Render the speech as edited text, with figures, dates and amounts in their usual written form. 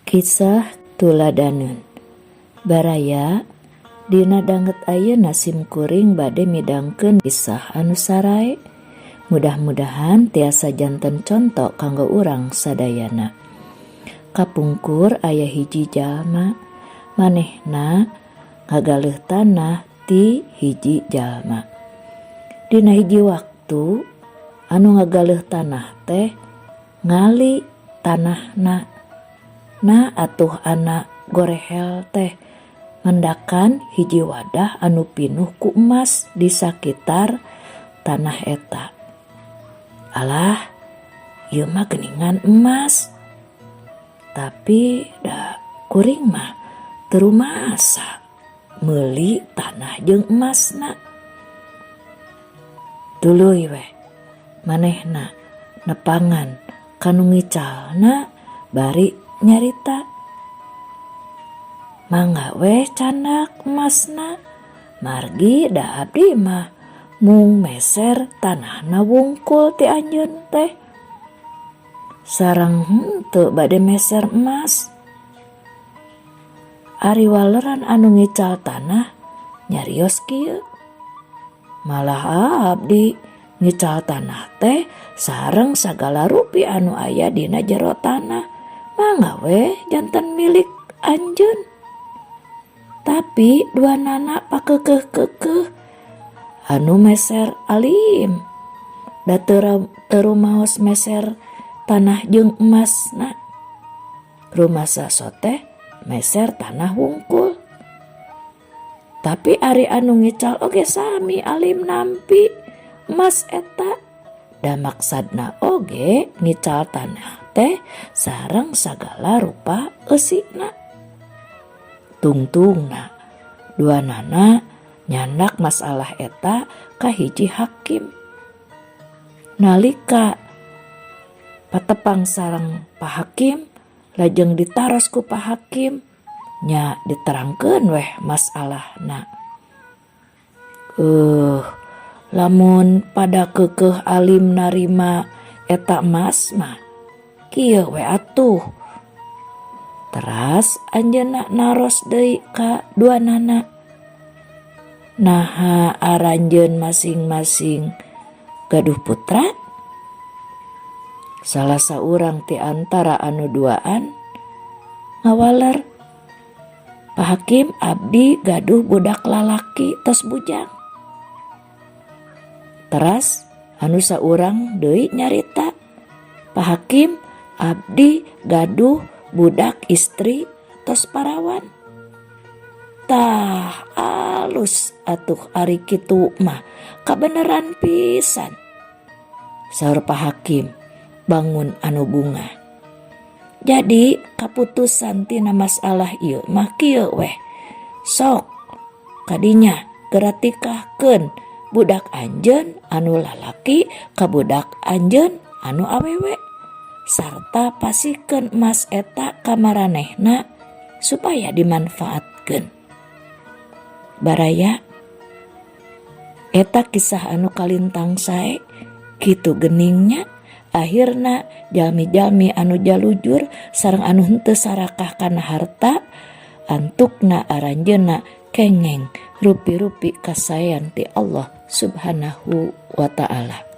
Kisah Tuladaneun Baraya, dina danget ayeuna sim kuring bade midangkeun kisah anu sarae. Mudah-mudahan tiasa janten conto kanggo urang sadayana. Kapungkur aya hiji jalma, manehna ngagaleuh tanah ti hiji jalma. Dina hiji waktu anu ngagaleuh tanah teh ngali tanahna. Nah atuh anak gorehel teh mendakan hiji wadah anu pinuh ku emas di sakitar tanah eta. Alah, ieu mah geuningan emas. Tapi da kuring mah teu rumasa meuli tanah jeung emasna. Tuluy weh manehna nepangan ka nu ngicalna bari nyarita, "Mangga weh candak emasna, margi da abdi mah mung meser tanahna wungkul ti anjeun teh. Sareng henteu bade meser emas." Ari waleran anu ngical tanah nyarios kieu, "Malah abdi ngical tanah teh sareng sagala rupi anu aya dina jero tanah, mangga weh janten milik anjeun." Tapi duanana pakekeh-kekeh, anu meser alim da teu rumaos meser tanah jeung emasna, rumasa teh meser tanah wungkul. Tapi ari anu ngical oge sami alim nampi emas eta, da maksadna oge ngical tanah teh sareng sagala rupa eusina. Tungtungna duanana nyandak masalah eta ka hiji hakim. Nalika patepang sareng Pak Hakim, lajeng ditaros ku Pak Hakim nya, diterangkeun weh masalahna. Lamun pada kekeh alim narima eta emas mah, kieu we atuh. Teras anjeunna naros deui ka duanana, "Naha aranjeun masing-masing gaduh putra?" Salah saurang ti antara anu duaan ngawaler, "Pak Hakim, abdi gaduh budak lalaki tos bujang." Teras anu saurang deui nyarita, "Pak Hakim, abdi gaduh budak istri tos parawan." "Tah, alus atuh ari kitu mah, kabeneran pisan," saur Pak Hakim bangun anu bungah. "Jadi kaputusan tina masalah ieu mah kieu weh, sok kadinya gera tikahkeun budak anjeun anu lalaki ka budak anjeun anu awewe, sarta pasihkeun emas eta ka maranehna supaya dimanfaatkeun." Baraya, eta kisah anu kalintang sae kitu geningnya. Akhirna jalmi-jalmi anu jalujur sareng anu henteu sarakah kana harta, antukna aranjeunna kengeng rupi-rupi kasaean ti Allah Subhanahu wa Ta'ala.